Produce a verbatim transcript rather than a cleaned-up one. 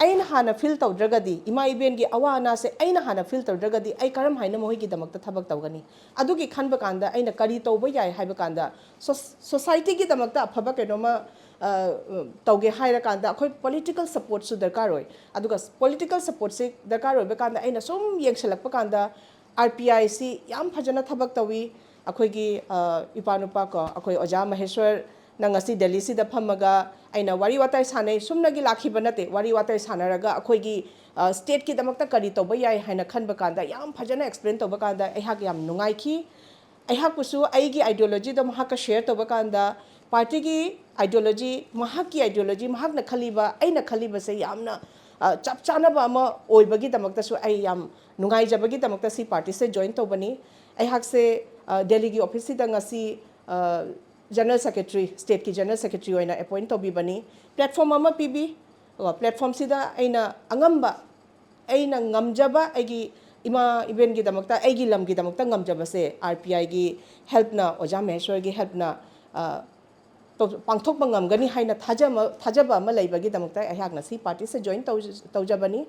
ꯑꯩꯅ ꯍꯥꯟꯅ ꯐꯤꯜ ꯇꯧꯗ꯭ꯔꯒꯗꯤ, ꯏꯃꯥ ꯏꯕꯦꯟꯒꯤ ꯑꯋꯥ ꯑꯅꯥꯁꯦ ꯑꯩꯅ ꯍꯥꯟꯅ ꯐꯤꯜ ꯇꯧꯗ꯭ꯔꯒꯗꯤ, ꯑꯩ ꯀꯔꯝ ꯍꯥꯏꯅ ꯃꯈꯣꯏꯒꯤꯗꯃꯛꯇ ꯊꯕꯛ ꯇꯧꯒꯅꯤ? ꯑꯗꯨꯒꯤ ꯈꯟꯕ ꯀꯥꯟꯗ ꯑꯩꯅ ꯀꯔꯤ ꯇꯧꯕ ꯌꯥꯏ ꯍꯥꯏꯕ ꯀꯥꯟꯗ, ꯁꯣ- ꯁꯣꯁꯥꯏꯇꯤꯒꯤꯗꯃꯛꯇ ꯑꯐꯕ ꯀꯩꯅꯣꯝꯃ ꯑ, ꯇꯧꯒꯦ ꯍꯥꯏꯔꯀꯥꯟꯗ ꯑꯩꯈꯣꯏ ꯄꯣꯂꯤꯇꯤꯀꯦꯜ ꯁꯄꯣꯔꯠꯁꯨ ꯗꯔꯀꯥꯔ ꯑꯣꯏ꯫ ꯑꯗꯨꯒ ꯄꯣꯂꯤꯇꯤꯀꯦꯜ ꯁꯄꯣꯔꯠꯁꯦ ꯗꯔꯀꯥꯔ ꯑꯣꯏꯕ ꯀꯥꯟꯗ ꯑꯩꯅ ꯁꯨꯝ ꯌꯦꯡꯁꯤꯜꯂꯛꯄ ꯀꯥꯟꯗ, ꯑꯥꯔ ꯄꯤ ꯑꯥꯏꯁꯤ ꯌꯥꯝ ꯐꯖꯅ ꯊꯕꯛ ꯇꯧꯏ꯫ ꯑꯩꯈꯣꯏꯒꯤ ꯑ, ꯏꯄꯥ ꯅꯨꯄꯥ ꯀꯣ, ꯑꯩꯈꯣꯏ ꯑꯣꯖꯥ ꯃꯍꯦꯁ꯭ꯋꯔꯅ ꯉꯁꯤ ꯗꯦꯜꯂꯤꯁꯤꯗ ꯐꯝꯃꯒ ꯑꯩꯅ ꯋꯥꯔꯤ ꯋꯥꯇꯥꯏ ꯁꯥꯟꯅꯩ, ꯁꯨꯝꯅꯒꯤ ꯂꯥꯛꯈꯤꯕ ꯅꯠꯇꯦ, ꯋꯥꯔꯤ ꯋꯥꯇꯥꯏ ꯁꯥꯟꯅꯔꯒ ꯑꯩꯈꯣꯏꯒꯤ ꯑ, ꯁ꯭ꯇꯦꯠꯀꯤꯗꯃꯛꯇ ꯀꯔꯤ ꯇꯧꯕ ꯌꯥꯏ ꯍꯥꯏꯅ ꯈꯟꯕ ꯀꯥꯟꯗ ꯌꯥꯝ ꯐꯖꯅ ꯑꯦꯛꯁꯄ꯭ꯂꯦꯟ ꯇꯧꯕ ꯀꯥꯟꯗ ꯑꯩꯍꯥꯛ ꯌꯥꯝ ꯅꯨꯡꯉꯥꯏꯈꯤ꯫ ꯑꯩꯍꯥꯛꯄꯨꯁꯨ ꯑꯩꯒꯤ ꯑꯥꯏꯗꯤꯌꯣꯂꯣꯖꯤꯗꯣ ꯃꯍꯥꯛꯀ ꯁꯦꯌꯔ ꯇꯧꯕ ꯀꯥꯟꯗ, ꯄꯥꯔꯇꯤꯒꯤ ꯑꯥꯏꯗꯤꯌꯣꯂꯣꯖꯤ, ꯃꯍꯥꯛꯀꯤ ꯑꯥꯏꯗꯤꯌꯣꯂꯣꯖꯤ, ꯃꯍꯥꯛꯅ ꯈꯜꯂꯤꯕ, ꯑꯩꯅ ꯈꯜꯂꯤꯕꯁꯦ ꯌꯥꯝꯅ ꯑ, ꯆꯞ ꯆꯥꯅꯕ ꯑꯃ ꯑꯣꯏꯕꯒꯤꯗꯃꯛꯇꯁꯨ ꯑꯩ ꯌꯥꯝ ꯅꯨꯡꯉꯥꯏꯖꯕꯒꯤꯗꯃꯛꯇ ꯁꯤ ꯄꯥꯔꯇꯤꯁꯦ ꯖꯣꯏꯟ ꯇꯧꯕꯅꯤ꯫ ꯑꯩꯍꯥꯛꯁꯦ ꯑ, ꯗꯦꯜꯂꯤꯒꯤ ꯑꯣꯐꯤꯁꯁꯤꯗ ꯉꯁꯤ ꯑ, ꯖꯦꯅꯔꯦꯜ ꯁꯦꯀ꯭ꯔꯦꯇꯔꯤ, ꯁ꯭ꯇꯦꯠꯀꯤ ꯖꯦꯅꯔꯦꯜ ꯁꯦꯀ꯭ꯔꯦꯇꯔꯤ ꯑꯣꯏꯅ ꯑꯦꯄꯣꯏꯟ ꯇꯧꯕꯤꯕꯅꯤ꯫ ꯄ꯭ꯂꯦꯠꯐꯣꯝ ꯑꯃ ꯄꯤꯕꯤ꯫ ꯑꯗꯨꯒ ꯄ꯭ꯂꯦꯠꯐꯣꯝꯁꯤꯗ ꯑꯩꯅ ꯑꯉꯝꯕ, ꯑꯩꯅ ꯉꯝꯖꯕ, ꯑꯩꯒꯤ ꯏꯃꯥ ꯏꯕꯦꯟꯒꯤꯗꯃꯛꯇ, ꯑꯩꯒꯤ ꯂꯝꯒꯤꯗꯃꯛꯇ ꯉꯝꯖꯕꯁꯦ ꯑꯥꯔ ꯄꯤ ꯑꯥꯏꯒꯤ ꯍꯦꯜꯞꯅ, ꯑꯣꯖꯥ ꯃꯍꯦꯁ꯭ꯋꯔꯒꯤ ꯍꯦꯜꯞꯅ ꯑ, ꯇꯧ- ꯄꯥꯡꯊꯣꯛꯄ ꯉꯝꯒꯅꯤ ꯍꯥꯏꯅ ꯊꯥꯖꯕ, ꯊꯥꯖꯕ ꯑꯃ ꯂꯩꯕꯒꯤꯗꯃꯛꯇ ꯑꯩꯍꯥꯛꯅ ꯁꯤ ꯄꯥꯔꯇꯤꯁꯦ ꯖꯣꯏꯟ ꯇꯧ- ꯇꯧꯖꯕꯅꯤ꯫